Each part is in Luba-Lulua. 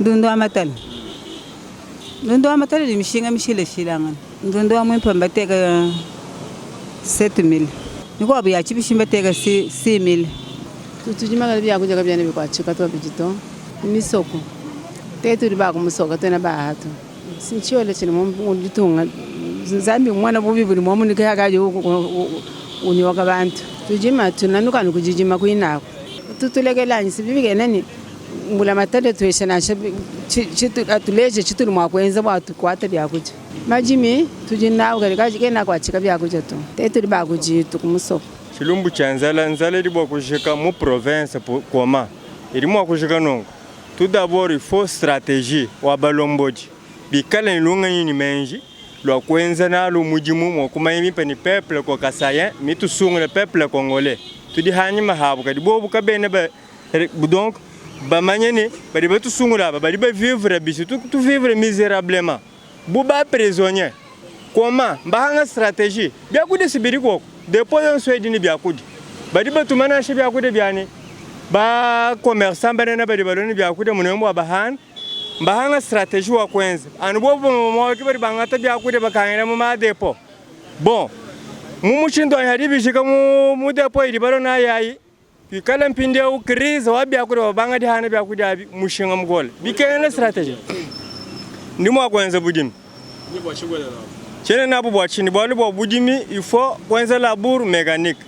Ndundu wa matala. Ndundu wa matala udi mishinga mishilashilangane. Ndundu wa muimpe mbateka 7000, mikuabu ya tshibishi mbateka 6000. Tutudima kadi biakudia kabiena bikuatshika to bidi to misoko te tudi ba ku musoko katuena ba aha to si ntshiole tshidi mu ditunga Nzambi mmuana bubi budi muomu ke hakadi unyoka bantu tudima tunanuka anu kudidima kuine aku tutulekela anyi si bibi kena ne mbulamatadi atuesha nansha atuleje tshitudi mua kuenza bua tukuate biakudia madimi tudi nawu kadi kena akuatshika biakudia to te tudi ba kuditu ku musoko. Tshilumbu tshia nzala, nzala idi bua kujika mu province comment? Idi mua kujika nunku, tout d'abord il faut strategie wa balombodi bikale ne lungenyi ne menji lua kuenza nalu mudimu mua kumanya bimpe ne peuple ko kasaien mitusungule peuple congolais tudi hanyima habu kadi bobu kabena ba donc bamanye ne badi batusungula aba badi ba vivre bishi tu vivre miserablement bu ba prisonnier comment mbahanga strategie biakudia si bidi koku depot yonso edi ne biakudia badi batuma nansha biakudia bia ne ba commerçant banene badi balua ne biakudia munemu bua bahana mbahanga strategie wa kuenza anu bobu bamue ke badi bangata biakudia bakangila mu ma depot bon mu mushindu wanyi hadi bijika mu mu depot idi balua nayi ayi Kuikala mpindieu crise wa biakudia bua banga dihana biakudia abi mushinga mukole. Bikengela strategie. Ndi mua kuenza budimi. Tshiena nabu bua tshinyi? Bualu bua budimi il faut kuenza labour mecanique.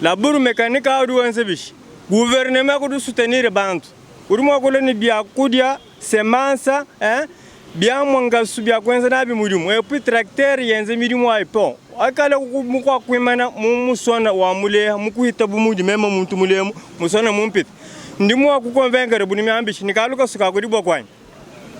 Labour mecanique awu udi wenza bishi? Gouvernement kudi soutenir bantu. Udi mua kulua ne biakudia, semences, hein, biamua ngasu bia kuenza nabi mudimu et puis tracteur yenze midimu ayi po akala mukua kuimana mu musona wa muleha mukuhita bu mudi mema muntu mulemu musona mumpita ndi mua ku convaincre bu ni miambishi ni kalu kasu ka kudi kuanyi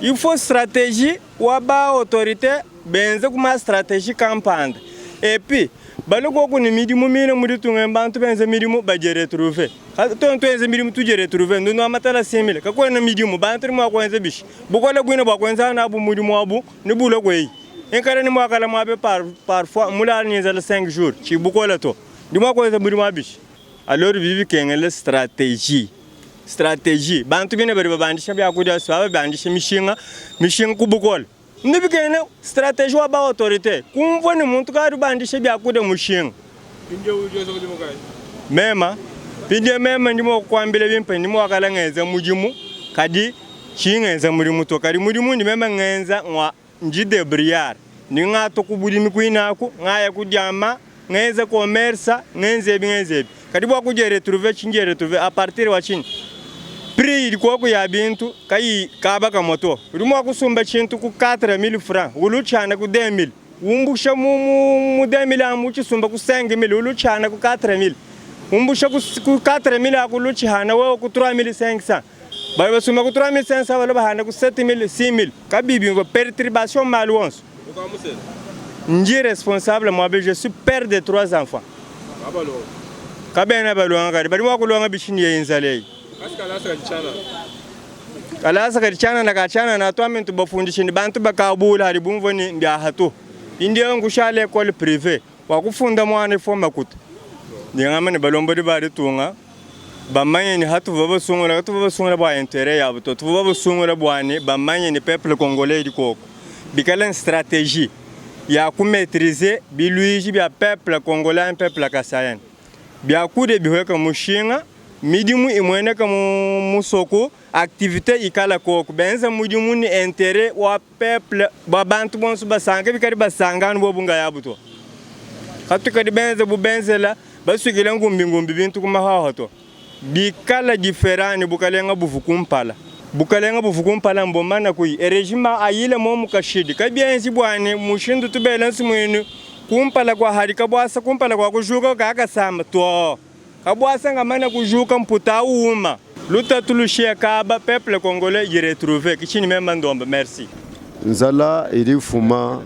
il faut strategie wa ba autorite benze kuma strategie kampanda et puis Balu koku ne midimu mine mu ditunga emu bantu benza midimu badie retrouver. Tuetu tuenza midimu tudie retrouver ndundu wa matala 6000 kakuena midimu bantu ni mua kuenza bishi? Bukole buine bua kuenza nabu mudimu abu ni bulue kueyi. Inkala ni muakala muabe par parfois mulala ni nzala 5 jours tshi bukole to. Ndi mua kuenza mudimu wa bishi? Alors bidi bikengela strategie. Strategie bantu bine badi babandisha biakudia si babandisha mishinga mishinga ku bukole. Ndi bikene strategie wa ba autorite kumvua ne muntu kadi ubandisha biakudia mushinga. Mema mpindieu mema ndi mua kukuambila bimpe ndi mua kala ngenza mudimu kadi tshiyi ngenza mudimu to kadi mudimu undi mema ngenza ngua ndi debrouillard ndi ngata ku budimi kuine aku ngaya ku diama ngenza commerce ngenza ebi ngenza ebi kadi bua kudia retrouver tshindia retrouver a partir wa tshinyi prix idi koku ya bintu kayi kaba kamue to udi mua kusumba tshintu ku 4000 francs ulu utshihana ku 2000 umbusha mu mu 2000 amu utshisumba ku 5000 ulu utshihana ku 4000 umbusha ku 4000 aku ulu utshihana wewe ku 3500 badi basumba ku 3500 balua bahana ku 7000 6000 kabiyi biumvua perturbation malu onso. Ndi responsable muabe je suis père de trois enfants. Kabena balonga kadi badi mua kulonga bishi ne nzala eyi. Kalasa kadi tshianana ka tshianana tuambe ntubafundishe ne bantu bakabula hadi bumvua ne mbiaha to. Mpindieu nkushala ecole privee bua kufunda muana ifua makuta. Ndi ngamba ne balombodi ba ditunga bamanye ne hatuvua babasungula katuvua babasungula bua interet yabu to, tuvua babasungula bua ne bamanye ne peuple congolais idi koku bikale ne strategie ya ku maitriser biluishi bia peuple congolais anyi peuple kasaien. Biakudia bihueka mushinga, midimu imueneka mu musoku, activite ikala koku, benza mudimu ne interet wa peuple bua bantu bonso basanke, bikadi basanka anu bobu ngayabu to. Katukadi benze bu benzela basuikile ngumbi ngumbi bintu ku mahuahua to. Bikala diferent ne bukalenga buvu kumpala. Bukalenga buvu kumpala mbumana kuyi e regime ayile momu kashidi. Kabienji bua ne mushindu tubela nsumuinu kumpala kua hadi kabuasa kumpala kua kujuka kakasama too. Kabuasa ngamana kujuka mputa awu uma. Lutatu lushiya kaba peuple congolais yi retrouver ki tshini mema ndomba merci. Nzala idi ifuma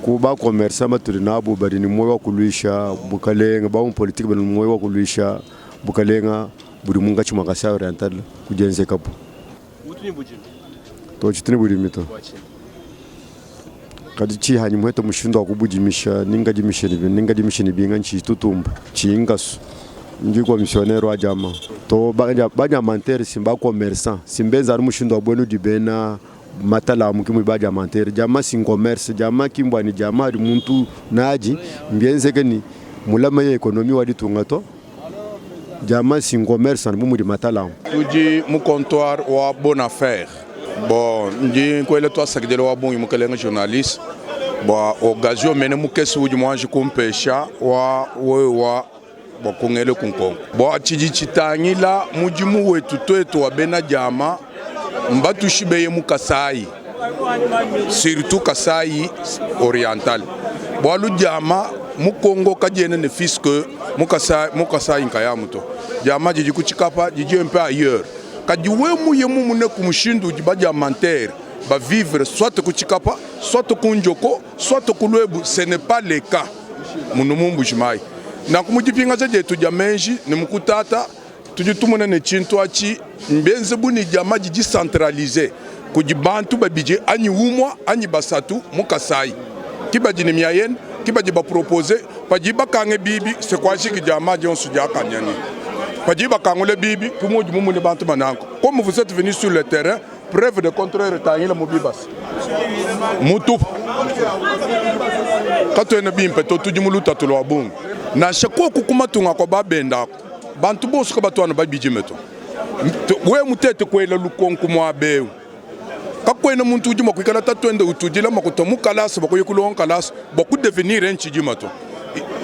ku ba commerçant batudi nabu badi ne muoyo wa kuluisha bukalenga, ba homme politique badi ne muoyo wa kuluisha bukalenga budi munkatshi mua Kasai Oriental kudienzekabu. To tshitu ne budimi to. Kadi tshihanyi muheta mushindu wa kubudimisha, ningadimishe ne ningadimishe ne binga ntshitutumba, tshingasu. Ndi commissionnaire wa diamant to ba diamantaire si ba commerçant si mbenza anu mushindu wa buena udi bena matala amu ki mudi ba diamantaire. Diamant si commerce, diamant ki mbua ne diamant adi muntu nadi mbienzeke ni mulama ye economie wa ditunga to. Diamant si commerce anu bu mudi matala amu. Tudi mu comptoir wa Bonne Affaire. Bon, ndi nkuela tuasakidila wa bungi mukelenge journaliste bua occasion mene mukese udi muanji kumpesha wa wewa bua kungele ku nkonko bua tshidi tshitangila mudimu wetu tuetu wa bena diama mbatushibeye mu Kasai, surtout Kasai oriental, bualu diama mu Congo kadiena ne fisc mu Kasai, mu Kasai nkayamu to. Diama didi ku Tshikapa, didi un peu ailleurs. Kadi we muye mumune ku mushindu udi ba diamantaire ba vivre soit ku Tshikapa, soit ku Ndjoko, soit ku Luebu, ce n'est pas le cas munu mu Mbuji-Mayi. Nanku mu dipingaja dietu dia menji ne mu kutata, tudi tumona ne tshintu atshi mbienze bu ne diama didi centralise kudi bantu babidi anyi umua anyi basatu mu Kasaï ki badi ne miayene, ki badi ba proposer. Padi bakange bibi se kuajiki diama dionso diakanyani. Padi bakangule bibi ku mudi mumune bantu bananku. Comme vous etes venus sur le terrain, preuve de contraire tangila mu bibasa mutupu. Katuena bimpe to, tudi mu lutatu lua bungi. Nansha koku ku matunga kua babenda aku, bantu bonso kabatu anu babidime to. Wewe mutete kuela lukonko muaba eu, kakuena muntu udi mua kuikala tatuende utudila makuta mu kalasa bua kuya kulonga kalasa bua kudevenir un tshidima to.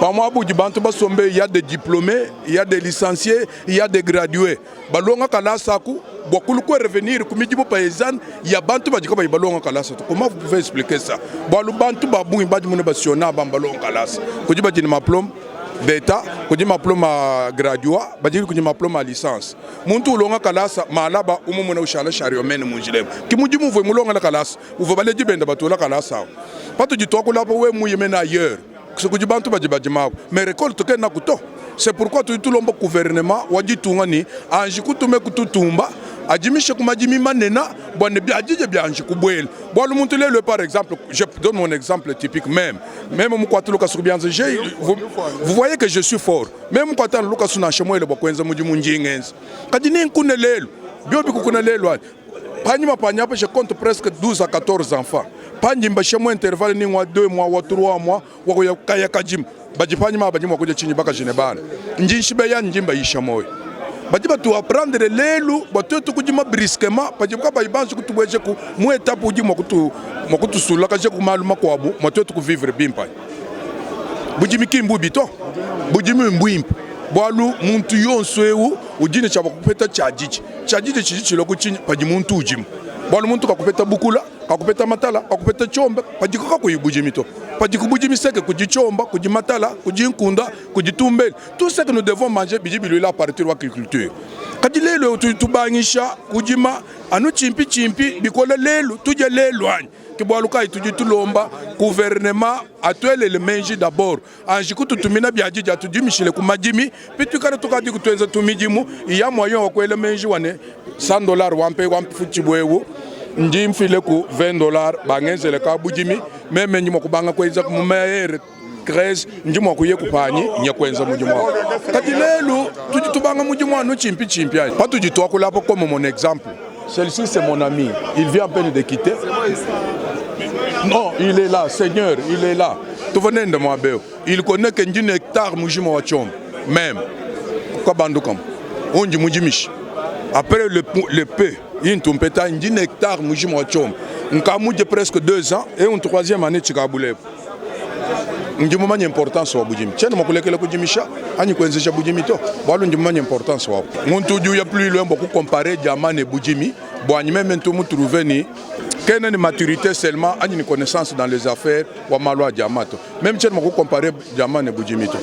Pamuapa udi bantu basombe, il y a des diplômes, il y a des licenciés, il y a des gradués balonga kalasa aku bua kulu ku revenir ku midimu paysanne ya bantu badi kabayi balonga kalasa to. Comment vous pouvez expliquer ça? Bualu bantu ba bungi badi mune basiona ba balonga kalasa kudi badi ne maplome d'etat, kudi maplome a graduat, badi kudi maplome a licence. Muntu ulonga kalasa malaba umumuna ushala chariomene mu njila emu. Ki mudimu uvua mulongela kalasa uvua baledi benda batula kalasa awu. Patudi tuakula apa we muye mene ailleurs kudi bantu badi badimaku mais recolte kenaku to. C'est pourquoi tudi tulomba gouvernement wa ditunga ni anji kutume kututumba adimishe ku madimi manena bua ne biadije bianji kubuela. Bualu muntu lelu par exemple, je donne mon exemple typique même meme mukuate lukasu ku bianza, j'ai vous, vous voyez que je suis fort meme mukuate lukasu nansha muele bua kuenza mudimu ndi ngenza. Kadi ninkune lelu biobi kukuna lelu anyi panyima panyi apa je compte presque 12 à 14 enfants pandi mbasha mu intervalle ni ngwa 2 mois wa 3 mois wa kuya kaya kajima badi panyima badi mua kudia tshinyi bakaji ne bana ndi nshibeya ndi mbayisha moyo badi batu apprendre lelu bua tuetu kudima brusquement padibu kabayi banji kutubuejeku mu etape udi mua kutu mua kutusulakaja ku malu makuabu mua tuetu kuvivre bimpe. Budimi ki mbubi to, budimi mbuimpe bualu muntu yonso eu udi ne tshia kupeta tshiadidi. Tshiadidi tshidi tshilua ku tshinyi? Padi muntu udima, bualu muntu kakupeta bukula, kakupeta matala, kakupeta tshiomba padiku kakuyi budimi to. Padiku budimi seke kudi tshiomba, kudi matala, kudi nkunda, kudi tumbele. Tout ce que nous devons manger bidi biluila à partir wa agriculture. Kadi lelu eu tudi tubangisha kudima anu tshimpi tshimpi bikole lelu, tudia lelu anyi? Ke bualu kayi tudi tulomba gouvernement atuelele meji d'abord, anji kututumina biadidia tudimishile ku madimi, bituikala tukadi kutuenza tumidimu ya moyen wa kuela meji wa ne 100 dollars wampe wamfutshibue eu ndi mfile ku 20 dollars bangenzele ka budimi, meme ndi mua kubanga kuenza mu meilleur 13 ndi mua kuye kupanyi nya kuenza mudimu awu. Kadi lelu tudi tubanga mudimu anu tshimpi tshimpi anyi? Patudi tuakula apa comme mon exemple, celui-ci c'est mon ami, il vient à peine de quitter. Non, il est là, Seigneur, il est là. Tuvua nende muaba eu. Il connaît que ndi ne hectare mujima wa tshiombe meme kabandu kamue undi mudimishe. Après le, le peu intu mpeta ndi ne hectare mujima wa tshiombe nkamudie presque 2 ans et une troisième année tshikabulebu. Ndi mumanye importance wa budimi. Tshiena mua kulekela kudimisha anyi kuenzeja budimi to, bualu ndi mumanye importance wabu. Muntu udi uya plus loin bua kucomparer diamant ne budimi, buanyi meme ntu mutrouve ni kena ne maturite seulement anyi ne connaissance dans les affaires wa malu a diamant to. Meme tshiena mua kucomparer diamant ne budimi to.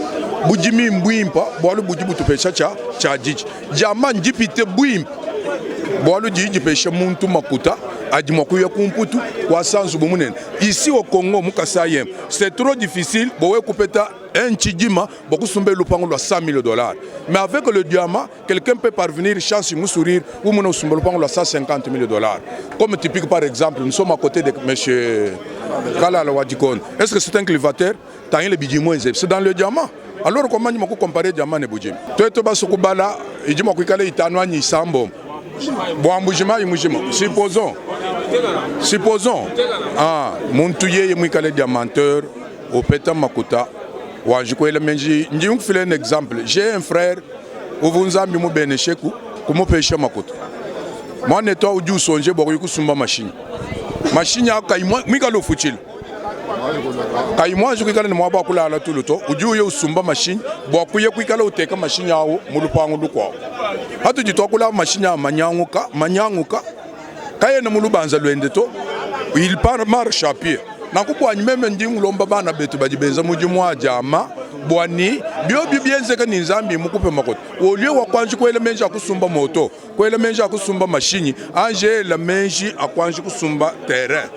Budimi mbuimpa bualu budi butupesha tshia tshiadidi. Diamant ndipite buimpe bualu didi dipesha muntu makuta adi mua kuya ku Mputu kuasa nzubu munene. Ici au Congo mu Kasaï c'est trop difficile bowe kupeta un tshidima bua kusumba lupango lua 100 000 dollars, mais avec le diamant quelqu'un peut parvenir chance mu sourire ou muna usumba lupango lua 150 000 dollars. Comme typique par exemple, nous sommes à côté de monsieur Kalala Wadikon. Est-ce que c'est un cultivateur? Tangile bidi mwenze, c'est dans le diamant. Alors kuamanyi mua kukompare diamant ne budimi. Tuetu basue kubala idi mua kuikala itanu anyi isambombo bua Mbujimayi mujima. Supposons, supposons ah, muntu yeye muikale diamanteur upeta makuta wanji kuela meji. Ndi nkufila un exemple, j'ai un frère uvua Nzambi mubenesheku kumupesha makuta. Muanetu au udi usonje bua kuya kusumba mashinyi, mashinyi au kayi muikale ufutshila kayi muanji kuikala ne muaba wa kulala tulu to, udi uya usumba mashinyi bua kuya kuikala uteka mashinyi au mu lupangu lukuabu. Patudi tuakula mashinyi a manyanguka manyanguka kayena mu lubanza luende to, il part marche à pied. Nanku buanyi meme ndi ngulomba bana betu badi benza mudimu wa diama bua ni biobi bienzeka ni Nzambi mukupe makuta au lieu wa kuanji kuela meji a kusumba moto, kuela meji a kusumba mashinyi, anji ela meji a kuanji kusumba terrain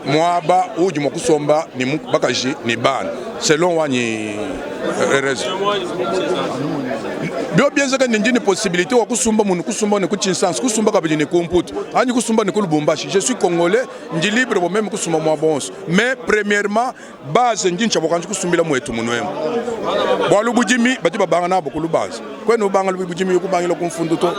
muaba uudi mua kusomba ne bakaji ne bana selon wanyi raison. Bio bienzeka ne ndi ne possibilité wa kusumba munu kusumba ne ku Tshinsansa, kusumba kabidi ne ku Mputu anyi kusumba ne ku Lubumbashi. Je suis congolais, ndi libre bua meme kusumba muaba wonso, mais premièrement base ndi ntshia bua kuanji kusumbila muetu munuemu, bualu budimi badi babanga nabu ku lubanza, kuena ubanga budimi kubangila ku mfundu to.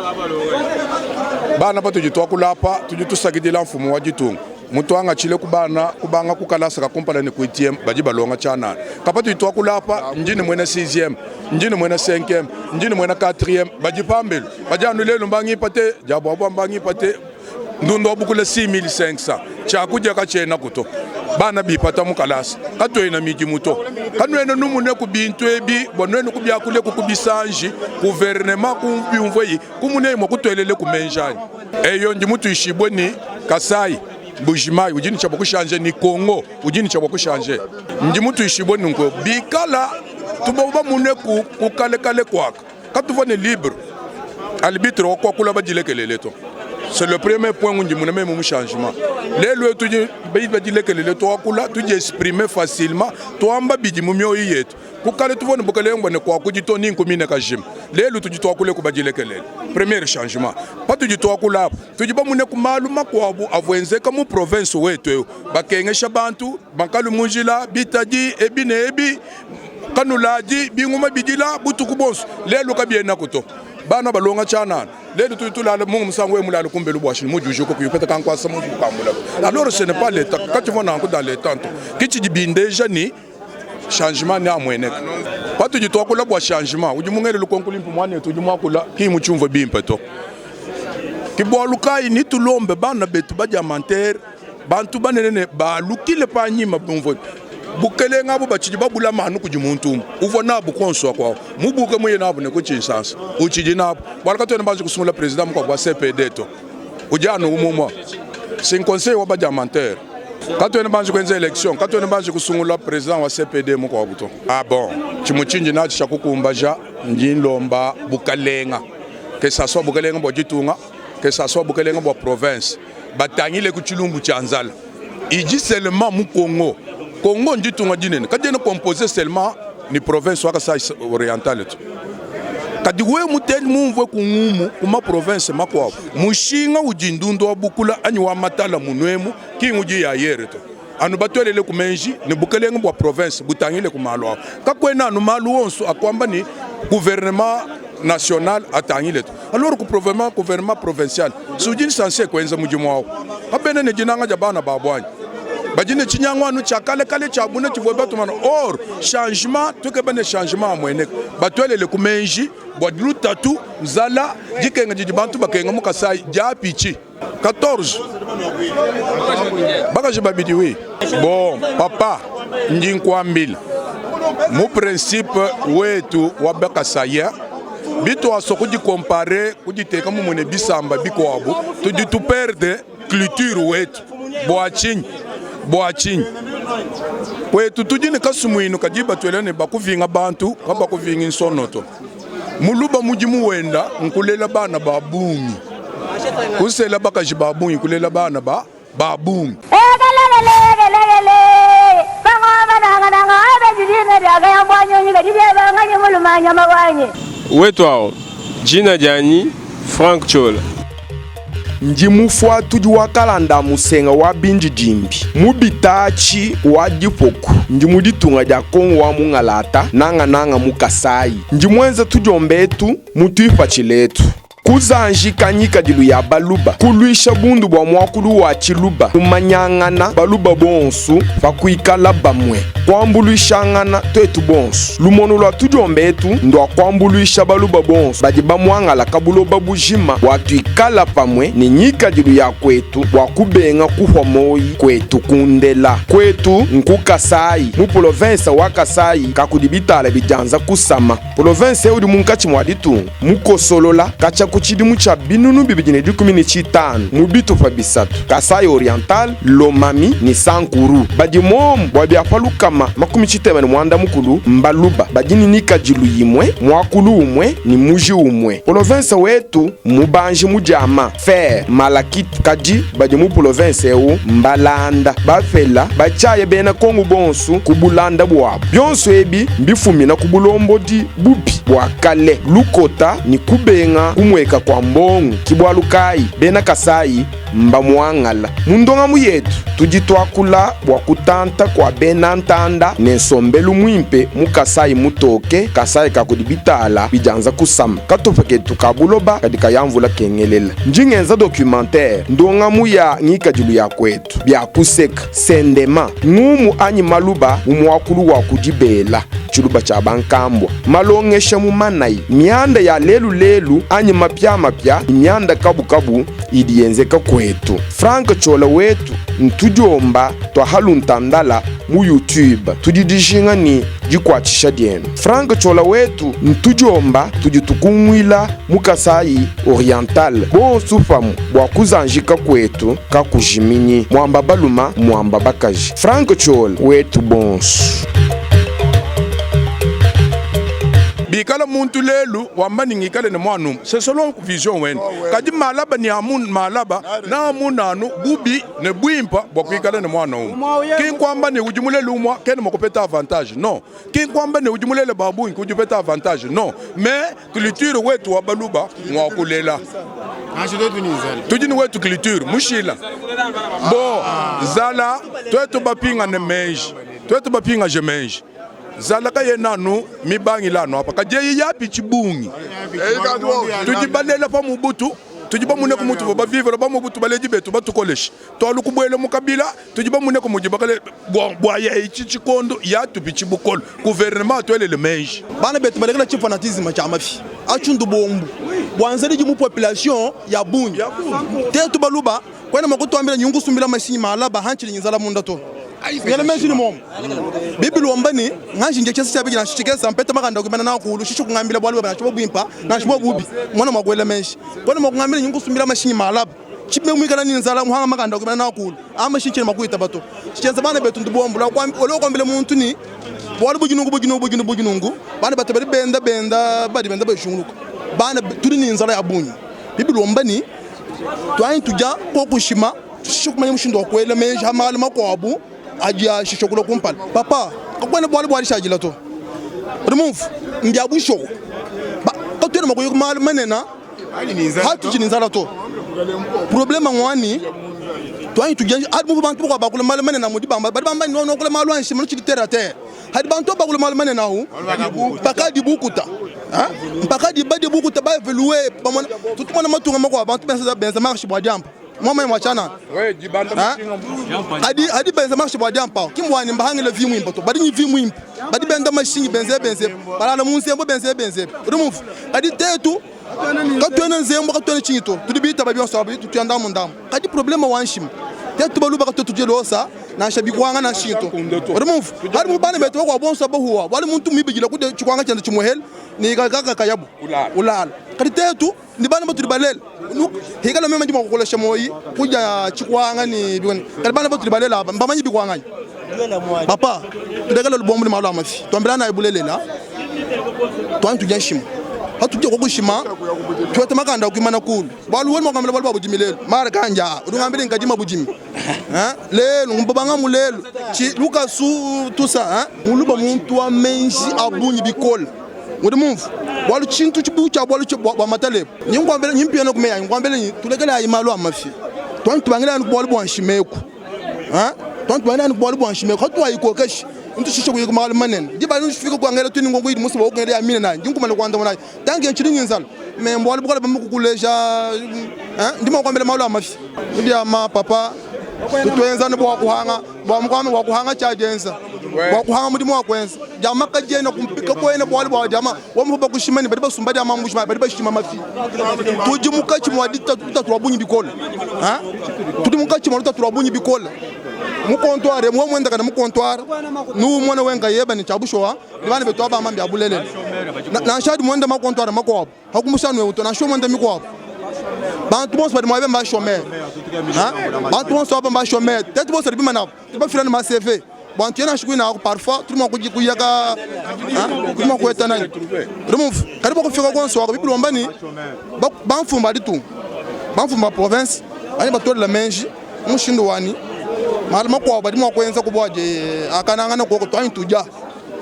Bana patudi tuakula apa tudi tusakidila mfumu wa ditunga mutuangatshile ku bana kubanga ku kalasa ka kumpala ne ku huitième badi balonga tshianana. Ka patudi tuakula apa ndi ne muena sixième, ndi ne muena cinquième, ndi ne muena quatrième badi pambelu badi anu lelu mbangipate diabuabua mbangipate ndundu wa bukula 6500 tshiakudia katshienaku to bana bipata mu kalasa katuena midimu to kanuena numune ku bintu ebi bua nuenu kubiakule ku bisanji gouvernement kubiumvueyi kumuneyi mua kutuelele ku menji anyi eyo ndi mutuishibue ni Kasai Mbujimayi udi ne tshia bua kushanje ni Congo udi ne tshia bua kushanje ndi mutuishibue nunku bikala tubo bamune ku kukalekale kuaka katuvua ne libre arbitre wa kuakula badilekelele to c'est le premier point undi muna meme mu changement lelu etu tudi badilekelele tuakula tudi exprimer facilement tuamba bidi mu mioyo yetu ku kale tuvua ne bukalenge bua ne kuakudi to ni nkumine kajima lelu tudi tuakule ku badilekelele premier changement patudi tuakula apu tudi bamune ku malu makuabu avua enzeka mu province wetu eu bakengesha bantu makalu mu njila bitadi ebi ne ebi kanuladi binguma bidila butuku buonso lelu kabienaku to bana balonga tshianana lelu tudi tulala munga musangu wewe mulale kumbelu bua shini mudi ujuka kuyupeta kankuasa mu kukambula alors ce n'est pas l'état katshivua nanku dans le temps to kitshidi bindeja ni changement ne amueneka patudi tuakula bua changement udi mungele lukonko luimpe muanetu udi muakula ki mutshiumvue bimpe to ki bualu kayi nitulombe bana betu badiamantere Bantu banene ne balukile panyima bumvue bukelenge abu batshidi babulama anu kudi muntu umue uvua nabu kuonso aku awu mubuke muye nabu ne ku Tshinsansa utshidi nabu bualu katuena banji kusungula president mukuabu wa CPD to udi anu umue umue si conseil wa badiamantere katuena banji kuenza election katuena banji kusungula president wa CPD mukuabu to ah bon tshimue tshindi natshi tshia kukumbaja ndi nlomba bukalenga que ça soit bukalenga bua ditunga que ça soit bukalenga bua province batangile ku tshilumbu tshia nzala idi seulement mu Congo. Congo nditunga dinene, kadiena compose seulement ni province wa Kasai Oriental to. Kadi wewe muteli mumvue ku ngumu ku ma province makuabu, mushinga udi ndundu wa bukula anyi wa matala munuemu ki ngudi ya yere to. Anu batuelele ku menji ne bukelenge bua province butangile ku malu awu. Kakuena anu malu onso akuamba ni gouvernement national atangile to. Alors ku gouvernement, gouvernement provincial si udi censé kuenza mudimu awu. Kabena ne dinanga dia bana babu anyi? Badi ne tshinyangu anu tshia kale kale tshia buna tshivua batumana. Or changement tukeba ne changement amueneka, batuelele ku menji bua lutatu, nzala, dikenga didi bantu bakenga mu Kasai diapitshi. 14 bakaji babidi wi bon papa ndi nkuambila mu principe wetu wa bakasaya bituasua kudikompare kuditeka mumue ne bisamba bikuabu tudi tuperde culture wetu bua tshinyi bua tshinyi kwetu tudi ne kasumuinu kadi batuela ne bakuvinga bantu kabakuvinga nsono to Muluba mudimu wenda nkulela bana ba bungi, kusela bakaji ba bungi, kulela bana ba ba bungi. Wetu awu, jina dianyi Franck Ciola. Ndi mufuatudi wa kalanda a musenga wa bindidimbi mu bitaatshi wa dipoku. Ndi mu ditunga dia Kongo wa mungalata, nangananga mu Kasayi. Ndi muenza tudiomba etu mu tuipatshila etu. Kuzanjika ngikadilu ya Baluba, kuluisha bundu bua muakulu wa Tshiluba, kumanyangana Baluba bonsu pa kuikala bamue, kuambuluishangana tuetu bonsu. Lumonu lua tudiomba etu ndua kuambuluisha Baluba bonsu badi bamuangalaka buloba bujima bua tuikala pamue ne ngikadilu ya kuetu bua kubenga kuhua moyi kuetu kundela. Kuetu nku Kasayi, mu polovensa wa Kasayi kakudi bitala bidianza kusama. Polovense eu udi munkatshi mua ditunga, mukosolola katshia ku tshidimu tshia 2015 mu bitupa bisatu, Kasaï Oriental, Lomami ne Sankuru. Badi momu bua bia pa 360 mbaluba badi ne nikadilu yimue, muakulu umue ne muji umue. Polovense wetu mmubanji mu diama, fer, malachite, kadi badi mu polovense eu mbalanda, bapela, batshiaya bena Kongo bonsu ku bulanda buabu. Bionso ebi mbifumina ku bulombodi bubi bua kale, lukota ne kubenga kumueka kua mbongo. Ki bualu kayi bena Kasayi mbamuangala. Mu ndongamu yetu tudi tuakula bua kutanta kua bena ntanda ne nsombelu muimpe mu Kasayi mutoke, Kasayi ka kudi bitala bidianza kusama. Katupa ketu ka buloba kadi kaya mvula kengelela. Ndi ngenza documentaire, ndongamu ya ngikadilu ya kuetu, bia kuseka, sendema, ngumu anyi maluba mu muakulu wa ku dibela, tshiluba tshia bankambua, malongesha mu manayi, mianda ya lelu lelu anyi mapiamapia ne mianda kabukabu idi yenzeka kuetu. Franck Ciola wetu ntudiomba tua haluntandala mu YouTube. Tudi dijinga ne dikuatshisha dienu. Franck Ciola wetu ntudiomba tudi tukunguila mu Kasaï Oriental bonsu pamue bua kuzanjika kuetu kakujiminyi. Muamba baluma muamba bakaji. Franck Ciola wetu bonsu. Bikala muntu lelu wamba ni ngikale ne muana umue, c'est selon vision wende. Kadi malaba ni amu malaba na amuna anu bubi ne buimpa bua kuikala ne muana umue. Ki nkuamba ne udi mulele umua kena mua kupeta avantage non. Ki nkuamba ne udi mulele ba bungi udi upeta avantage non. Mais culture wetu wa baluba ngua kulela. Tudi ne wetu culture mushila. Bo zala tuetu bapingane meji, tuetu bapingaje meji. Zala kayena anu mibangila anu apa, kadi eyi yapitshi bungi. Tudi balela pa Mobutu, tudi bamune ku mutuvua bavivre ba Mobutu, baledi betu batukoleshe, tualu kubuela mu Kabila, tudi bamune ku mudi bakale bua ya etshi tshikondo yatupitshi bukole, gouvernement atuelele meji. Bana betu balekela tshi fanatisme tshia mafi atshi ndubombu bua nzalidi mu population ya bungi tetu baluba Kuena mua kutuambila ne, Nkusumbila mashinyi malaba hantshidi ne nzala munda to. Ngela meji ne muomu. Bible wamba ne, Nganji ndie tshiasa tshia bidi nansha tshikesa, mpeta makanda kuimana nawu kulu, shisha kungambila bualu buebe nansha bua buimpa nansha bua bubi. Muana mua kuela meji. Kuena mua kungambila ne, Nkusumbila mashinyi malaba tshibi muikala ne nzala muhanga makanda kuimana nawu kulu. Aa mashinyi tshiena mua kuitaba to. Tshienza bana betu ndubuombo lua kuambila muntu ne, bualu budi nunku budi nunku budi nunku budi nunku. Bana betu badi benda benda badi benda bashunguluka. Bana tudi ne nzala ya bungi. Bible wamba ne, Tuanyi tudia kokushima tushishe kumanya mushindu wa kuela meji ha malu makuabu adi ashisha kulua kumpala. Papa, kakuena bualu bua dishadila to. Udi mumvue? Mbia bushuwa. Katuena mua kuya ku malu manene hatutshi ne nzala to. Probleme ngwani tuanyi tudia adi muvua bantu bakuabu bakula malu manene mudi bamba badi bamba ne nokula malu a nshima nutshidi terre à terre. Hadi bantu bakula malu manene ahu mpakadi bukuta mpakadi badi bukuta ba evolue bamona tutumona matunga makuabu bantu benza benza marche bua diampa mwamanya mwa tshianana adi adi benza marche bua diampa ki mbuani mbahangile vi muimpe to badi ni vi muimpe badi benda mashinyi benze benze balala mu nzembo benze benze udi mumvu kadi tetu katuena nzembo katuena tshinyi to tudi bitaba bionso abi tutuya ndamu ndamu kadi probleme wa nshima tetu baluba katutu tudie losa nansha bikwanga nansha tshinyi to udi mumvu hadi mu bana betu bakuabu bonso bahuwa bualu muntu muibidila kudia tshikwanga tshiende tshimuhele ne kakaka kayabu ulala kadi tetu ni bana batudi balela hikala meme ndi mua kukolesha moyi kudia tshikwanga ne bikone kadi bana batudi balela aba mbamanyi bikwanga papa tulekela lubombo ne malu a mafi tuambila nayi bulelela tuanyi tudia nshima hatudia kukushima tuete makanda kuimana kulu bualu weni muakambila bualu bua budimi lelu mara kanja udi ungambila nkadima budimi lelu mbabanga mu lelu lukasu tusa muluba muntu wa menji a bungi bikole udi mumvu. Bualu tshintu tshibu tshia bualu bua matala ebu. Nyi nkuambila nyi mpiana ku meyi anyi nkuambila nyi tulekelayi malu a mafi. Tuanyi tubangila anu ku bualu bua nshimeku. Ha? Tuanyi tubangila anu ku bualu bua nshimeku. Hatuayikokesha ntushishe kuyi ku malu manene. Diba adi nufika kuangela tuini ngongo idi musoba kungela ya mine nayi. Ndi nkumana kuandamuna nayi. Tanke ntshidi nyi nzala. Me mbualu bukole bambe kukuleja hein? Ndi mua kuambila malu a mafi. Mudiama papa tutuenza ne bua kuhanga bua mukwame bua kuhanga tshia dienza bua kuhanga mudimu wa kuenza diama kadiena kumpika kuena bualu bua diama wa mupa kushima ne badi basumba diama mbushima badi bashima mafi tudi mukatshi mua lutatu lua bungi bikole ha tudi mukatshi mua lutatu lua bungi bikole mu comptoir mu muenda kana mu comptoir nu mwana wenga yeba ne tshiabushowa ne bana betu aba mambi abulelela nansha adi muenda ma comptoir makuabu hakumusha nuewu to nansha muenda mikuabu bantu bonso badi muabe mba chômeur bantu bonso aba mba chômeur tetu bonso badi bimana tudi bafila ne ma CV bantu yena nansha kuina ako parfois tudi mua kuyaka tudi mua kueta nani remove kadi bua kufika konso ako bible wamba ni bamfumu ba ditunga bamfumu ba province badi batuelela meji mushindu wani malu makuabu badi mua kuenza ku bua akanangana kuoko tuanyi tudia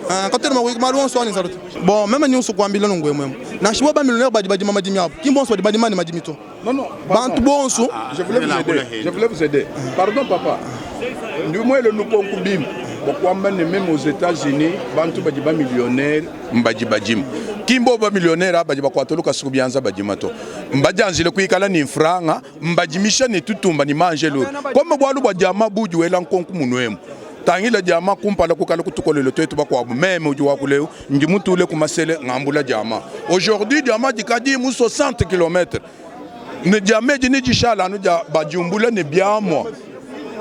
Ah, katuena mua kuyika malu onso anyi nzala to. Bon, meme nyonso kuambila nungu emu Nansha bo ba millionnaire badi badima madimi abu. Ki bonso badi badima ne madimi to. Non, non, Bantu bonso. Ah, je voulais vous aider. Je voulais vous aider. Pardon papa. Ndi mwele lukonku bimpe bakwamba ne meme aux États-Unis bantu badi ba millionnaire mbadi badima kimbo ba millionnaire badi bakwata lukasa ku bianza badima to mbadianjile kuikala ne mfranga mbadimisha ne tutumba ne manje lulu kome bualu bua diama budi wela nkonku munuemu Tangila diama kumpala kukala kutukolele tuetu bakuabu meme udi wakula eu ndi mutule ku masele ngambula diama aujourd'hui diama dikadi mu 60 km ne diama edi nedishala anu dia badiumbula ne biamua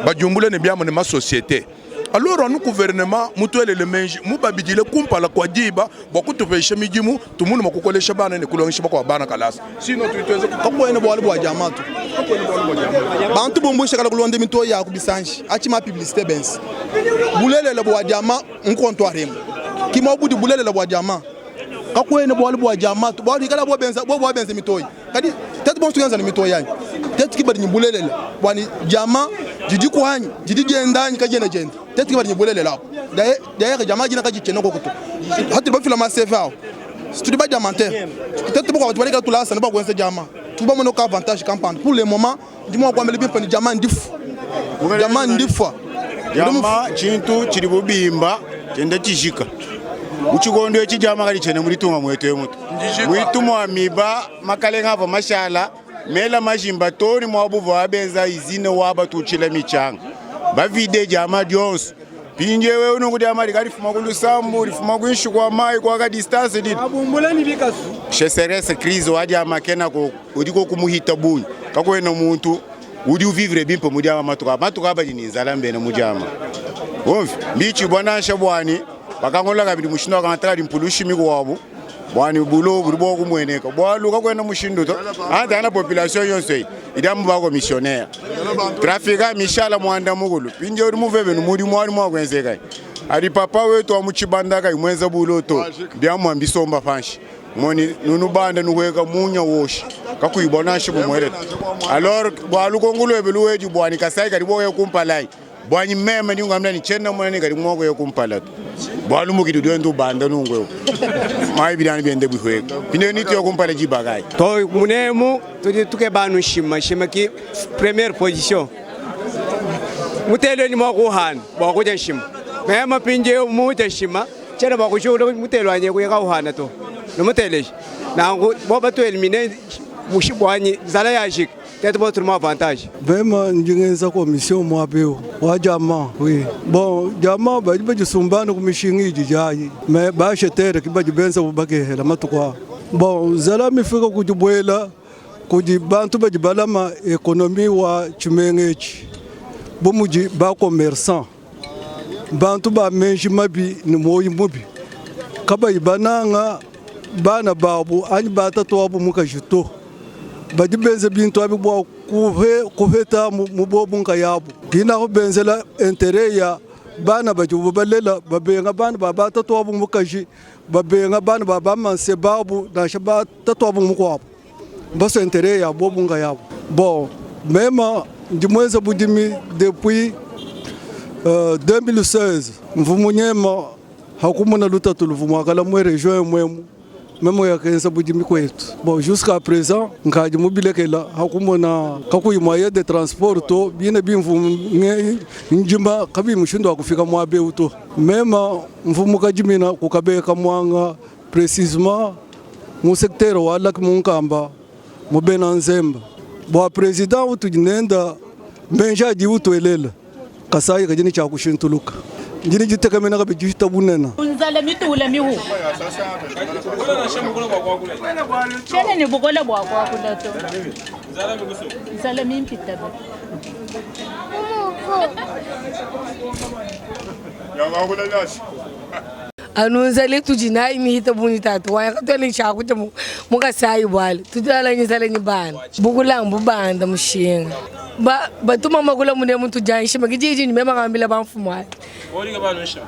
badiumbula ne biamua ne masosiete alors anu gouvernement mutuelele meji mubabidile kumpala kua diba bua kutupesha midimu tumune mua kukolesha bana ne kulongesha bakuabu bana kalasa sino tudi tuenza kakuena bualu bua diama to bantu bumbusha kala kulonda mitoyi ya ku bisanji atshi ma publicité bense bulelela bua diama nkontware emu kima budi bulelela bua diama kakuena bualu bua diama to bualu ikala bo benza bo bua benza mitoyi kadi tetu bonso tukenza ne mitoyi yanyi tetu ki badi ne bulelela bua ni diama didi kuanyi didi dienda anyi kadiena dienda tetu ki badi ne bulelela abu d'ailleurs diama dina kaditshiena koko to hatudi bafila ma CV awu tudi ba diamantaire tetu bokwa batu tulasa ne bakuenza diama tubamona ka avantage kampanda pour le moment ndi mua kuambila bimpe ne diama ndifu diama ndifua diama tshintu tshidi bubimba tshienda tshijika mu tshikondo etshi diama kaditshiena mu ditunga muetu emu to muitu mua miba makalenga avua mashala mela majimba too ne muabu bavua benza izine wa batutshila mitshanga bavide diama dionso mpindieu eu nunku diama dikadifuma ku lusambu difuma kuinshi kua mayi kuaka distance didi cheseresse crise wa diama kena ko udi ko kumuhita bungi kakuena muntu udi uvivre bimpe mu diama matuka matuka badi ne nzala mbena mu diama umvi mbitshibua nansha buani bakangola kabidi mushindu wakangata kadi mpulushi mikuabu buani bulo budi bua kumueneka bualu kakuena mushindu to antana population yonso eyi idi amu bakomissionnaire trafika mishala muanda mukulu mpindieu udi muvebe ne mudimu adi mua kuenzeka adi papa wetu wa mu tshibanda kayi muenza bulo to biamua mbisomba panshi moni nunubanda nuhueka munya woshi kakuyi nansha bumweleta alors bua lukongo luebe luwedi buani kasai kadi boye kumpalai bwanyi meme ndi ngambila ni tshiena mona ni kadi mua kuya kumpala to bualu mukidi udi wenda ubanda nungu eu mayi bidani biende bihueka pine ni tuya kumpala diba kayi to munemu tudi tukeba anu nshima nshima ki première position mutele ni mua kuhana bua kudia nshima mema mpindieu mudia nshima tshiena bua kushula mutele wanyi kuya kauhana to numuteleje nanku bo batuelimine mushi buanyi nzala yajika tetu bo tuli mu avantage Vraiment ndi ngenza commission muaba eu wa diamant oui. Bon diamant badi badisumbana ku mishinga idi diayi mais ba acheteur ki badi benza bakehela matuku aa. Bon nzala mifika ku dibuela kudi bantu badi balama economie wa tshimenga etshi bu mudi ba commerçant bantu ba meji mabi ne muoyo mubi kabayi bananga bana babu anyi batatuabu mukaji to. Badi benza bintu abi bua kupeta mu bobu nkayabu. Kinahu benzela interet ya bana badibu balela, babenga bana ba batatuabu mukaji, babenga bana ba bamansebabu nansha batatuabu mukuabu. Mbasue interet ya bobu nkayabu. Bon, mema ndi muenza budimi depuis 2016 mvua munyema hakumona lutatu luvua muakala mu region emu emu. Meme yakenza budimi kwetu. Bon, jusqu'à présent nkadi mubilekela hakumona kakuyi moyen de transport to bine bimvu ndima kabi mushindu wa kufika muaba eu to. Mema mvu mukadimina ku Kabeka Mwanga precisement mu secteur wa Lac Munkamba mu Bena Nzemba. Bua president utudi nenda menji adi utuelela Kasai kadi ne tshia kushintuluka. Ndi ne ditekemena kabidi dipita bunene. Nzala mitule mihu. Tshiena ne bukole bua kuakula to. Nzala mimpite be. Anu nzala itudi nayi mihita bungi tatu wanyi katuena ne tshiakudia mu Kasayi bualu tudi lala ne nzala ne bana bukula mbubanda mushinga ba batuma makula munemu tudia nshima ki didi ni mema ngambila ba mfumu ati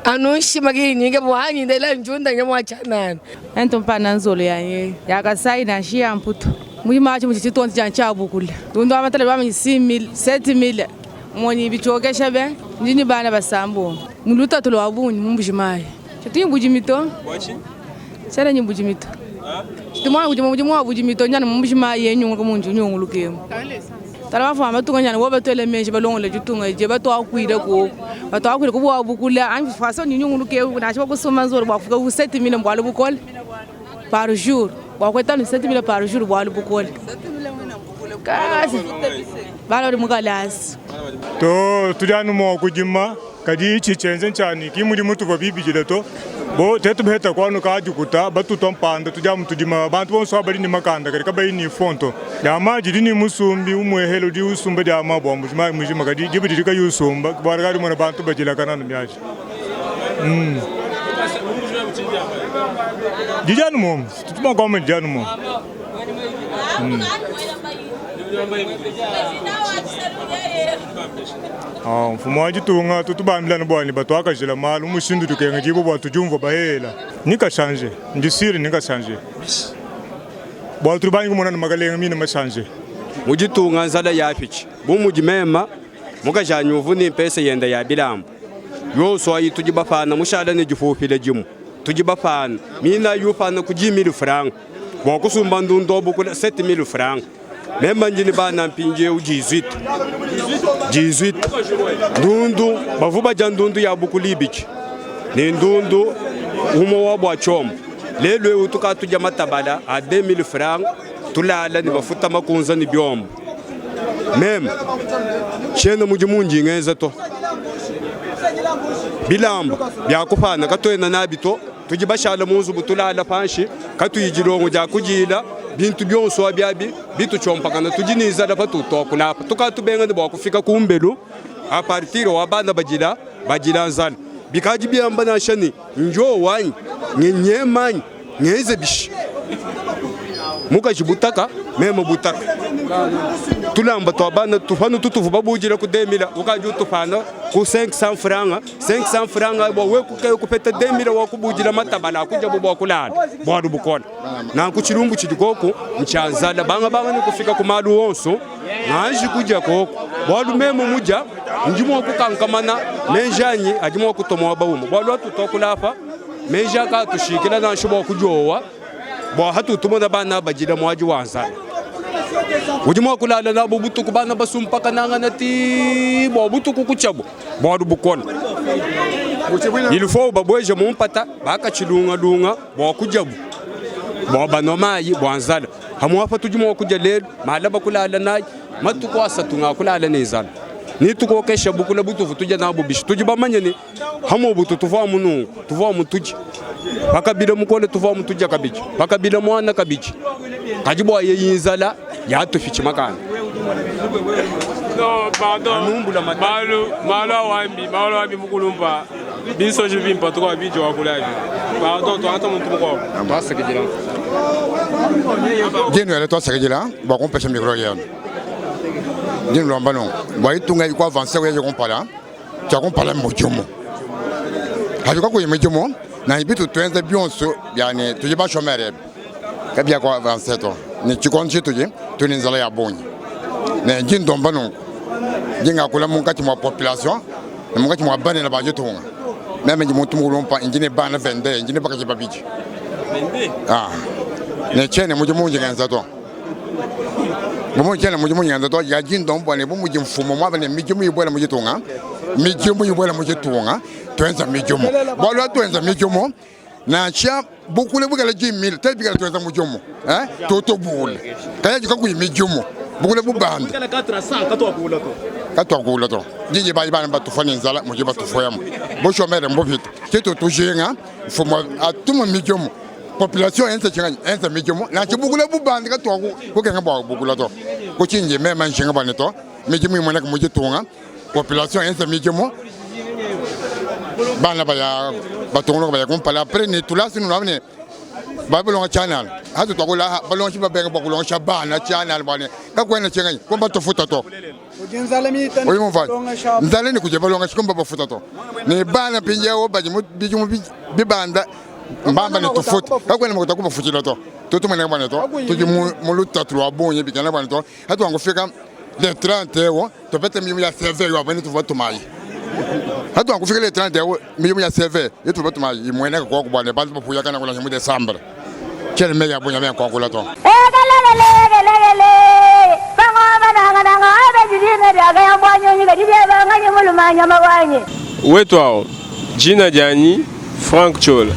anu nshima ki nyinge bwanyi ndela njunda nye mwa chanana Ento mpana nzolo yanyi ya Kasai nansha ya Mputu muima atshi mudi tshitonzi tshia tshia bukula tundu amatala bamenyi 6000 7000 Monyi bitshiokesha be, ndi ne bana basambombo mu lutatu lua bungi mu Mbuji-Mayi. Tshitu ne budimi to, tshiena ne budimi to. Tshitu muana kudima mudimu wa budimi to, ndi anu mu Mbuji-Mayi ye nyunguluka mundi nyunguluka emu. Tala bafua matunga nyana bo batuele meji balongola ditunga edi batuakuile koku, batuakuile ku bua bukula anyi façon ni nyunguluka eu nansha bua kusumba nzolo bua kufika ku 7000 mbualu bukole par jour, bua kueta anu 7000 par jour bualu bukole. Kasi bana badi mu kalasa. To, tudi anu mua kudima, kadi itshi tshienze ntshianyi ki mudimu tuvua bibidile to. Bo tetu beheta kuanu ka dikuta, batutua mpanda, tudi amu tudima. Bantu bonso aba badi ne makanda kadi kabayi ne fond to. Diama didi ne musumbi umuehele udi usumba diama bua mujima mujima, kadi diba didi kayi usumba, bualu kadi umona bantu badilakana anu miaji. Mm. Didi anu muomu, tudi mua kuamba didi anu muomu. Mm. Ah, mfumu wa ditunga tutubambila ne bua ne batuakajila malu mushindu tukengedibua bua tudiumvua bahela nikashanje ndi sure nikashanje bua tudi bangi kumona ne makalenge mine mashanje mu ditunga nzala yapitshi bu mudi mema mukajanyi uvu ne mpesa yenda ya bilamba yonso ayi tudi bapana mushala ne difufila dimu tudi bapana mina yupana ku 10000 francs bua kusumba ndundu wa bukula 7000 francs mema ndi ne bana mpindieu 18 18 ndundu bavua badia ndundu ya bukula ibidi ne ndundu umue wa bua tshiombo lelu eu tukatudia matabala a 2000 francs tulala ne mafuta makunza ne biombo meme tshiena mudimu ndi ngenza to bilamba bia kupana katuena nabi to Tudi bashala mu nzubu tulala panshi, katuyi dilongo dia kudiila, bintu bionso abi abi bitutshiompakana. Tudi ne nzala patudi tuakula apa, tukadi tubenga ne bua kufika ku mbelu a partir wa bana badila badila nzala. Bikadi biamba nansha ne, Njo wanyi, ngenyema anyi ngenze bishi? Mukaji butaka, meme butaka. Tulamba tua bana tupanu tutuvua babudila ku 2000 ukadi utupana ku 500 francs. 500 francs bua wewe kukeyo kupeta 2000 wa kubudila matabala akudia bua kulala bualu bukole. Nanku tshilumbu tshidi koku ntshia nzala banga banga ne kufika ku malu onso nganji kudia koku bualu meme mudia ndi mua kukankamana meji anyi adi mua kutua muaba umue bualu atu tuakula apa meji akatushikila nansha bua kudiowa bua hatu tumona bana badila muadi wa nzala udi mua kulala nabo butuku bana basumpakanangana ti bua butuku kutshiabu bualu bukole il faut babueje mu mpata bakatshilungalunga bua kudiabu bua banua mayi bua nzala hamuapa tudi mua kudia lelu malaba kulala nayi matuku asatu nga kulala ne nzala nitukokesha bukula butuvu tudia nabu bishi tudi bamanye ne hamuobu tuvua mu nunku tuvua mu tudi pakabila mukole tuvua mu tudia kabidi pakabila muana kabidi kadi bua yeyi nzala yatufitshi makanda No, pardon. Malu malu awambi malu awambi mukulumpa binsoji bimpa tuka biji wakulabi. Pardon tuangata muntu mukuabu. Twasakidila. Jenu yale twasakidila bua kumpesha micro yenu. Ndi nlomba nunku bua itunga iku avancer kuya kumpala tshia kumpala mmudimu. Hadi kakuyi midimu na bitu tuenza bionso yani tudi bashomere ebi kabia ku avancer to ne tshikondo tshitudi tudi ne nzala ya bungi ne ndi ndomba nunku ndi ngakula munkatshi mua population ne munkatshi mua banene ba ditunga meme ndi muntu mukulumpa ndi ne bana 22 ndi ne bakaji babidi ah. Ne tshiena mudimu undi ngenza to. Bu mudi tshiena mudimu undi ngenza to, kadi ndomba ne bu mudi mfumu muaba ne midimu ibuela mu ditunga, midimu ibuela mu ditunga, tuenza midimu. Bualu tuenza midimu nansha bukule bukala 10000 te bikala tuenza mudimu eh tutubule kaya kakuyi midimu bukule bubanda katuakula to didi bayi bana batufa ne nzala mudi batufoyamu bushomere mbupita kitu tujinga mfumu atuma midimu population enza tshinganyi enza midimu nansha bukule bubanda katuaku kukenga bua bukula to kutshinji mema nshinga bua ne to midimu imueneka mu ditunga population enza midimu bana baya batungunuka baya kumpala apres ne tulasi nunua ne babilonga tshianana hatu tuakula balongeshi babenga bua kulongesha bana tshianana bua ne kakuena tshinganyi kumba tufuta to uyi mumva nzala ni kuja balongeshi kumba bafuta to ne bana mpindieu badi mu bidimu bibanda mbamba ne tufuta kakuena makuta kubafutila to tutumene bana to tudi mu lutatu lua bungi bikena bana to hatu wangufika le 30 ewo tupete midimu ya CV yo abene tuvua tumayi hatu wangufika le 30 ewo midimu ya CV yo tuvua tumayi imweneka kwa kubwana bantu bapuyakana kula mu December chele meya bunya meya kwa kula to Wetu awo jina dianyi Frank Chola.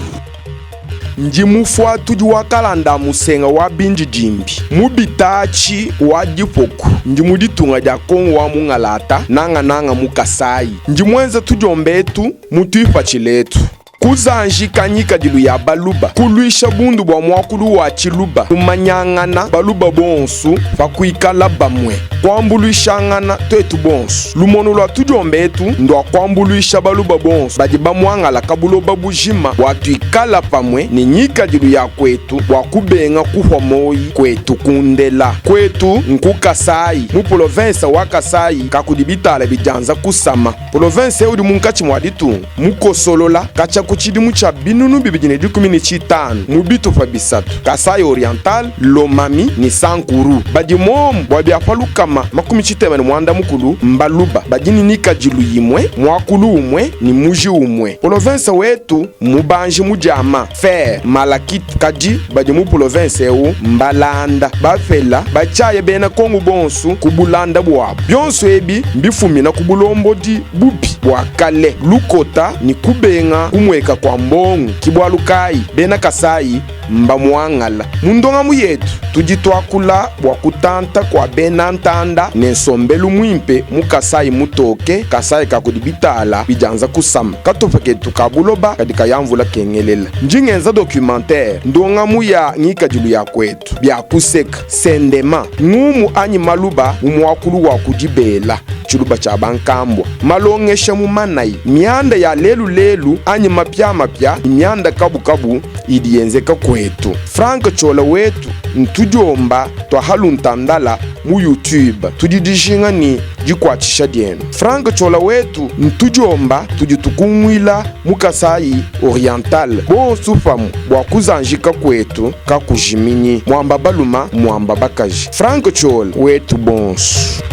Ndi mufuatudi wa kalanda musenga wa bindidimbi mu bitaatshi wa dipoku. Ndi mu ditunga dia Kongo wa mungalata, nangananga mu Kasayi. Ndi muenza tudiomba etu mu tuipatshila etu. Kuzanjika ngikadilu ya Baluba, kuluisha bundu bua muakulu wa Tshiluba, kumanyangana Baluba bonsu pa kuikala bamue, kuambuluishangana tuetu bonsu. Lumonu lua tudiomba etu ndua kuambuluisha Baluba bonsu badi bamuangalaka buloba bujima bua tuikala pamue ne ngikadilu ya kuetu bua kubenga kuhua moyi kuetu kundela. Kuetu nku Kasayi, mu polovensa wa Kasayi kakudi bitala bidianza kusama. Polovensa eu udi munkatshi mua ditunga, mukosolola katshia ku tshidimu tshia 2015 mu bitupa bisatu, Kasaï-Oriental, Lomami ne Sankuru. Badi muomu bua bia pa 360 mbaluba badi ne nikadilu imue, muakulu umue ne muji umue. Polovensa wetu mmubanji mu diama, fer, malachite, kadi badi mu polovensa eu mbalanda, bapela, batshiaya bena Kongo bonsu ku bulanda buabu. Bionso ebi mbifumina ku bulombodi bubi bua kale, lukota ne kubenga kumueka kua mbongo. Ki bualu kayi bena Kasayi mbamuangala. Mu ndongamu yetu tudi tuakula bua kutanta kua bena ntanda ne nsombelu muimpe mu Kasayi mutoke, Kasayi ka kudi bitala bidianza kusama. Katupa ketu ka buloba kadi kaya mvula kengelela. Ndi ngenza documentaire, ndongamu ya ngikadilu ya kuetu, bia kuseka, sendema, ngumu anyi maluba mu muakulu wa ku dibela, tshiluba tshia bankambua, malongesha mu manayi, mianda ya lelu lelu anyi mapiamapia ne mianda kabukabu idi yenzeka kuetu. Franck Ciola wetu ntudiomba tua haluntandala mu YouTube tudi dijinga ni dikuatshisha dienu. Franck Ciola wetu ntudiomba tudi tukunguila mu Kasayi Oriental bonsu pamue bua kuzanjika kuetu kakujiminyi. Muamba baluma muamba bakaji. Franck Ciola wetu bonsu.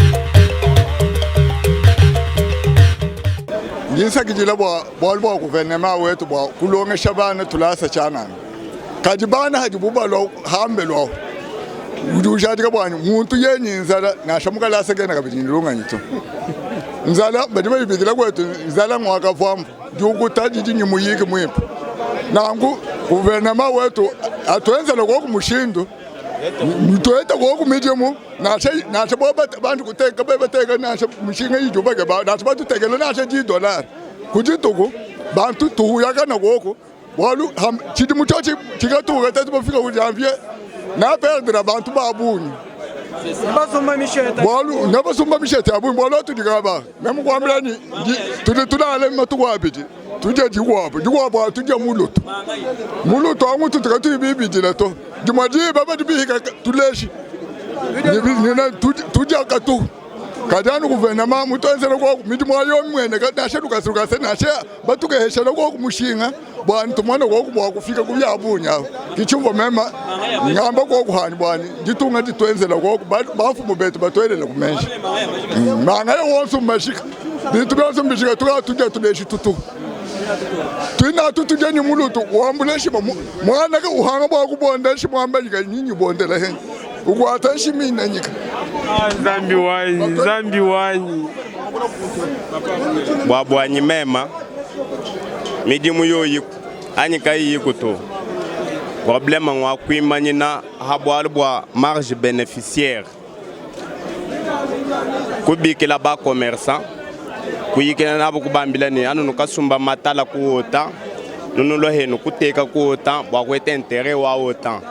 Ndi nsakidila bua bualu bua guvernema wetu bua kulongesha bana tulasa tshianana. Kadi bana hadibu balua hambelu ahu, udi ujadika bua ne muntu yenyi nzala nansha mu kalasa kena kabidi ne lungenyi to. Nzala badi bayibikila kuetu nzala ngua kavuambu, diukuta didi ne muyiki muimpe. Nanku guvernema wetu atuenzele koku mushindu tuete koku midimu nansha nansha bo bantu kuteka bateka nansha mishinga idibu bakeba nansha batutekele nansha 10 dollars ku dituku bantu tuhuyakana koku bualu tshidimu tshiotshi tshikatuka tetu bafika ku janvier na perdre bantu ba bungi bualu ne basumba mishete ya bungi bualu atudi kaba meme kuambila ni tudi tulale matuku abidi tudie dikuabu dikuabu tudie mulutu mulutu angu tutu katuyi bibidile to dimue diba badi bihika tuleshi tudia katu kadi anu guvernema mutuenzele koku midimu ayo mimueneka nansha lukasa lukasa nansha batukeheshela koku mushinga bua tumone koku bua kufika ku bia bungi aho kitshimvua mema ngamba koku hani buani ditunga dituenzela koku bamfumu betu batuelela ku menji manga yo wonso mmashika bintu bionso mbishika tuka tudia tuleshi tutu. Tuinatu tudie ni mulutu wambula nshima mwana ke uhanga bua kubonda nshima wamba nyika nyinyi bondela henyi ukwata nshima ina nyika. Nzambi wanyi, Nzambi wanyi. Bua buanyi mema, midimu yoyiku anyi kayiyiku to, probleme ngua kuimanyina ha bualu bua marge beneficiaire. Kubikila ba commerçant, kuyikila nabo kubambila ne anu nukasumba matala ku autant, nunulua henu kuteka ku autant bua kueta interet wa autant.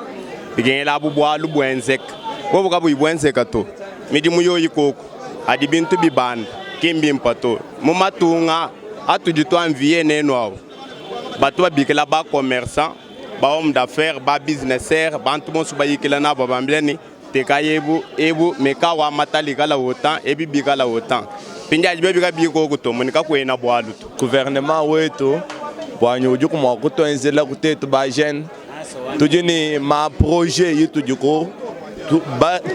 Bikengela abu bualu buenzeka. Bobu kabuyi buenzeka to, midimu yoyi koku adi bintu bibanda, ki mbimpa to. Mu matunga atudi tuanviye nenu awu, batu babikila ba commerçant, ba homme d'affaires, ba businesseurs, bantu bonso bayikila nabo babambila ne, Teka ebu, ebu, meka wa mata likala autant, ebi bikala autant. Mpindiadi biobi kabiyi koku to, muni kakuena bualu to. Gouvernement wetu bwanyi udiku mua kutuenzela ku tetu ba jeune tudi ni ma projet itudi ku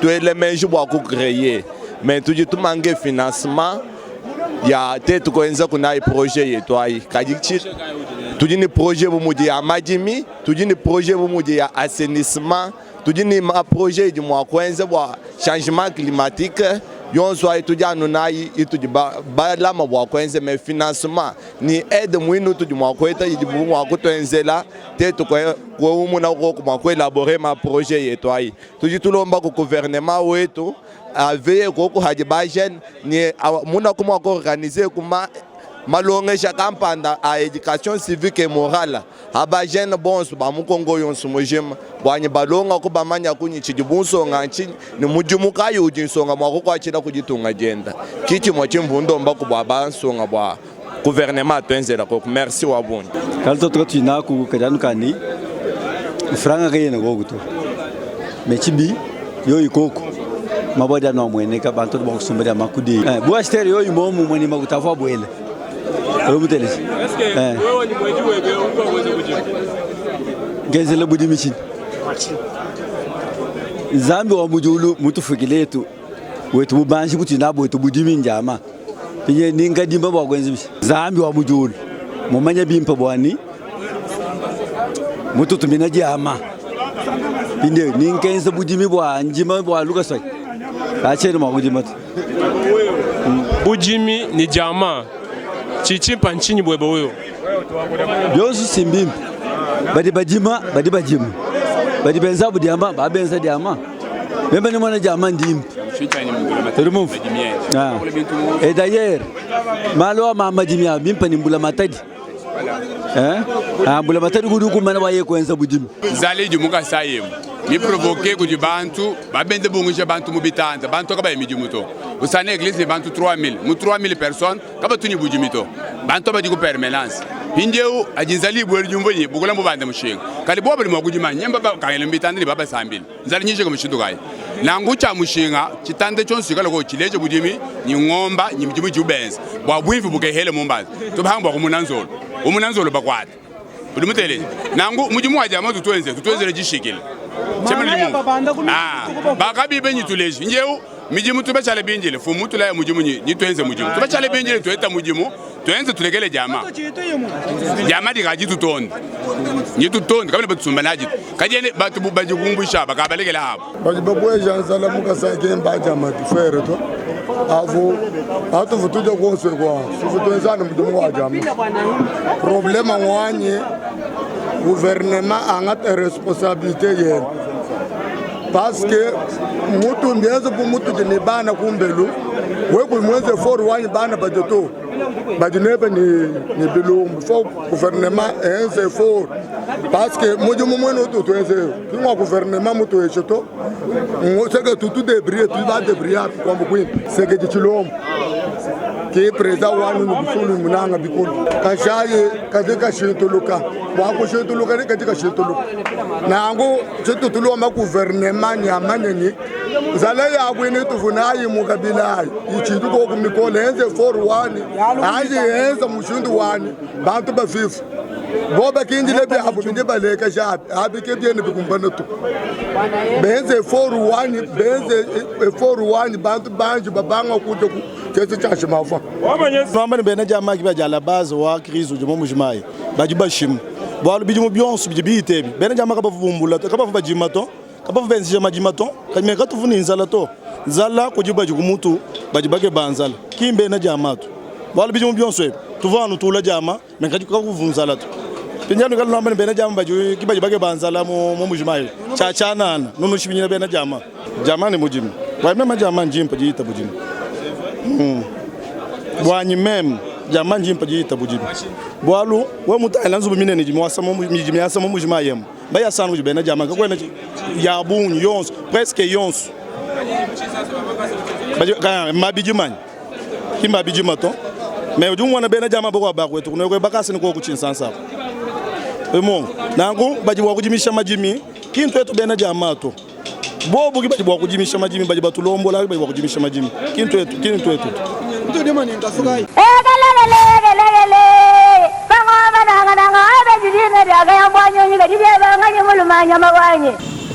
tuele meji bua ku creer mais tudi tumange financement ya tetu kuenza kunayi projet yetu ayi kadi tudi ni projet bu mudi ya madimi tudi ni projet bu mudi ya assainissement Tudi ne ma projet idi mua kuenza bua changement climatique yonso ayi tudi anu nayi itudi balama bua kuenza mais financement ni aide muine utudi mua kueta idi mua kutuenzela tetu kuumuna koku mua kuelaborer ma projet yetu ayi. Tudi tulomba ku gouvernement wetu aveye koku hadi ba jeune ni muna ku mua kuorganiser kuma malongesha kampanda a education civique et morale A Ba jeunes bonso ba mu Congo yonso mujima buanyi balonga ku bamanya kunyi tshidi bunsonga ntshinyi ne mudimu kayi udi nsonga mua kukuatshila ku ditunga dienda. Ki tshimua tshimvua ndomba ku bua ba nsonga bua gouvernement atuenzela koku. Merci wa bungi. Kale tuetu katuyi naku kadi anu ka ne mfranga kayena koku to mais tshibi yoyi koku mabua adi anu amueneka bantu badi mua kusumba dia makudi eh, bu acheteur yoyi momumue ne makuta avua abuela Oyo mutelezi. Eh. Ngenzela budimi tshinyi? Nzambi wa mu diulu mutufukile etu wetu bubanji butudi nabu wetu budimi ndiama pinye ni nkadimba bua kuenza bishi Nzambi wa mu diulu mumanye bimpe bua ni mututumina diama pinde ni nkenza budimi bua ndima bua lukasai katshiena mua kudima to Budimi ne diama, tshidi tshimpa ntshinyi buebe wewe? Bionso si mbimpe. Badi badima badi badima, badi benza abu diama babenza diama. Meme ne mona diama ndimpe. Udi mumvue? Ah. Et d'ailleurs, malu a madimi a bimpe ne mbulamatadi. Eh? Ah, mbulamatadi kudi ukumana bua yeye kuenza budimi. Nzala idi mu Kasai emu miprovoke kudi bantu babende bunguija bantu mu bitanda, bantu kabayi midimu to. Usana eglise ne bantu 3000, mu 3000 personnes kabatu ne budimi to. Bantu badi ku permanence. Mpindieu adi nzala ibuela diumvua ne bukula mbubande mushinga. Kadi bobu badi mua kudima nyemba bakangila mu bitanda ne babasambila. Nzala nyijike mushindu kayi? Nanku tshia mushinga tshitanda tshionso tshikale ko tshileje budimi ne ngomba ne midimu idibu benza bua buimpe bukehele mu mbanza. Tubanga bua kumuna nzolo, umuna nzolo bakuata. Udi muteleje? Nanku mudimu wa diama tutuenze, tutuenzele dishikile. Ah, bakabibe nyituleje njeu midimu tubashale bindile fumu tulaya mudimu nyi tuenze mudimu tubashale bindile tueta mudimu tuenze tulekele diama diama dikadi tutonde nyi tutonde kabena batusumba nadi kadi ene batu badi kumbusha bakabalekela abu badi babueja nzala mu Kasai ke mbaja madifere to avu atuvu tuja kuonso kwa suvu tuenzana mudimu wa jama problema ngwanyi gouvernement angata responsabilité yene parce que mutu mbienze bu mutu ne bana kumbelu weku mwenze for wanyi bana badi to badi nebe ni, ni bilumbu fo gouvernement enze for parce que mudimu mwene utu tuenze kingwa gouvernement mutu eshe to seke tutu debrie tu ba debrie api kwambu kwimpe seke dichilombo ke president wanu ni busulu munanga bikulu kashaye kazi kashintuluka bwakushintuluka ni kadi kashintuluka nangu tshitutulomba gouvernement ni amanye ni nzala yabu ini tuvunayi mukabila ayi itshintu koku mikole enze for wani anji enza mushindu wani bantu bafifu. Bo bakindile biabu bidi balekesha abi, abi ke biena bikumbana to. Benze effort wanyi, benze effort wanyi bantu banji babanga kuja ku tshiesa tshia Shimavua. Tuamba ne bena diamaki badi a la base wa crise udi mu Mbuji-Mayi badi bashima bualu bidimu bionso bidi bihita ebi bena diama kabavua bumbula to, kabavua badima to, kabavua benzesha madima to, kadi me katuvua ne nzala to. Nzala kudi badi ku mutu badi bakeba nzala, ki mbena diama to, bualu bidimu bionso ebi tuvua anu tula diama me kadi kakuvua nzala to. Mpindieu nuikale nuamba ne bena diama badi ki badi bakeba nzala mu Mbuji-Mayi, tshia tshianana nunushiminyina bena diama. Diama ne mudimu bua meme diama ndimpe diyita budimi hmm. Buanyi meme diama ndimpe diyita budimi bualu we mutangila nzubu minene idi miasa mu mujima yemu bayasanga kudi bena diama kakuena ya bungi yonso presque yonso mabidi manyi ki mbabidima to me udi umona bena diama boko bakwetu kunekwe bakasi ni koku tshinsansa emo nanku badi bua kudimisha madimi ki ntuetu bena diama to Bobu ki badi bua kudimisha madimi, badi batulombola ki badi bua kudimisha madimi, ki ntuetu, ki ntuetu.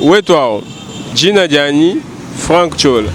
Wetu awu, jina dianyi Franck Ciola.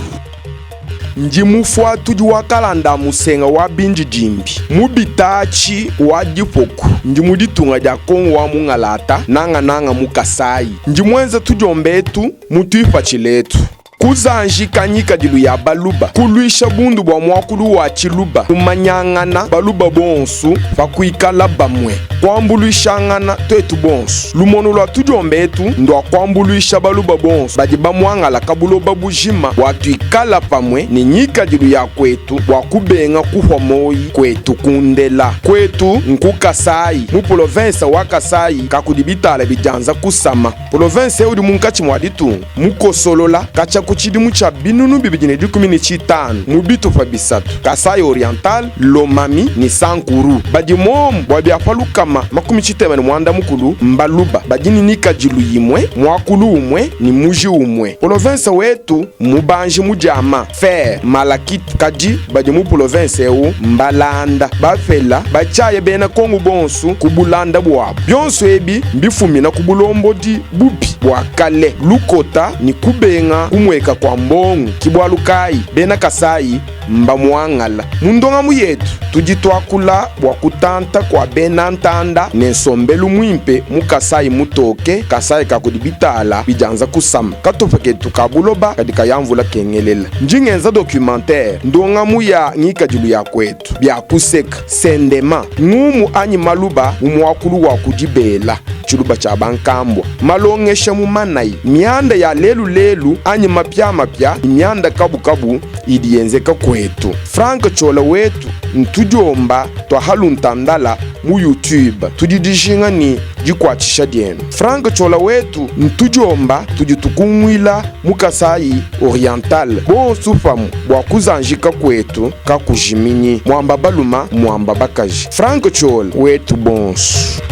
Ndi mufuatudi wa kalanda a musenga wa bindidimbi mu bitaatshi wa dipoku. Ndi mu ditunga dia Kongo wa mungalata, nangananga mu Kasayi. Ndi muenza tudiomba etu mu tuipatshila etu. Kuzanjika ngikadilu ya Baluba, kuluisha bundu bua muakulu wa Tshiluba, kumanyangana Baluba bonsu pa kuikala bamue, kuambuluishangana tuetu bonsu. Lumonu lua tudiomba etu ndua kuambuluisha Baluba bonsu badi bamuangalaka buloba bujima bua tuikala pamue ne ngikadilu ya kuetu bua kubenga kuhua moyi kuetu kundela. Kuetu nku Kasayi, mu polovensa wa Kasayi kakudi bitala bidianza kusama. Polovensa eu udi munkatshi mua ditunga, mukosolola katshia ku tshidimu tshia 2015 mu bitupa bisatu, Kasaï Oriental, Lomami ne Sankuru. Badi momu bua bia pa 360 mbaluba badi ne nikadilu yimue, muakulu umue ne muji umue. Polovensa wetu mmubanji mu diama, fer, malachite, kadi badi mu polovensa eu mbalanda, bapela, batshiaya bena Kongo bonsu ku bulanda buabu. Bionso ebi mbifumina ku bulombodi bubi bua kale, lukota ne kubenga kumueka kua mbongo. Ki bualu kayi bena Kasayi mbamuangala. Mu ndongamu yetu tudi tuakula bua kutanta kua bena ntanda ne nsombelu muimpe mu Kasayi mutoke, Kasayi ka kudi bitala bidianza kusama. Katupa ketu ka buloba kadi kaya mvula kengelela. Ndi ngenza documentaire, ndongamu ya ngikadilu ya kuetu, bia kuseka, sendema, ngumu anyi maluba mu muakulu wa ku dibela, tshiluba tshia bankambua, malongesha mu manayi, mianda ya lelu lelu anyi mapiamapia ne mianda kabukabu idi yenzeka kuetu. Franck Ciola wetu ntudiomba tua haluntandala mu YouTube. Tudi dijinga ne dikuatshisha dienu. Franck Ciola wetu ntudiomba tudi tukunguila mu Kasaï Oriental bonsu pamue bua kuzanjika kuetu kakujiminyi. Muamba baluma muamba bakaji. Franck Ciola wetu bonsu.